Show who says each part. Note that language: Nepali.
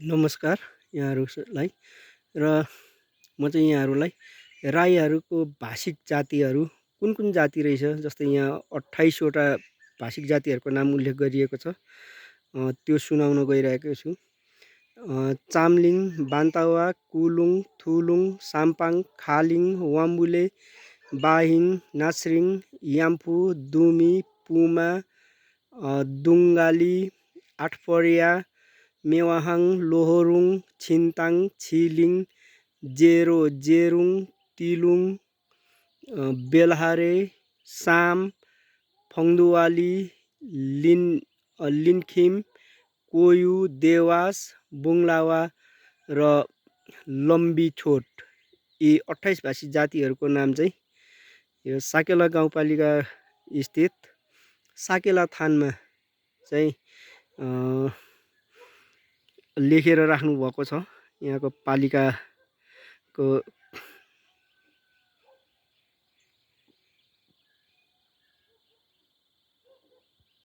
Speaker 1: नमस्कार यहाँहरूलाई र म चाहिँ यहाँहरूलाई राईहरूको भाषिक जातिहरू कुन कुन जाति रहेछ, जस्तै यहाँ 28वटा भाषिक जातिहरूको नाम उल्लेख गरिएको छ, त्यो सुनाउन गइरहेको छु। चामलिङ, बान्तावा, कुलुङ, थुलुङ, साम्पाङ, खालिङ, वाम्बुले, बाहिन, नास्रिङ, याम्फू, दुमी, पुमा, दुङ्गाली, आठपरिया, मेवाहाङ, लोहोरुङ, छिन्ताङ, छिलिङ, जेरो, जेरुङ, तिलुङ, बेलहारे, साम, फङ्दुवाली, लिन्खिम, कोयु, देवास, बुङ्लावा र लम्बिछोट, यी 28 भाषी जातिहरूको नाम चाहिँ यो साकेला गाउँपालिका स्थित साकेला थानमा चाहिँ लेखेर राख्नु भएको छ। यहाँको पालिकाको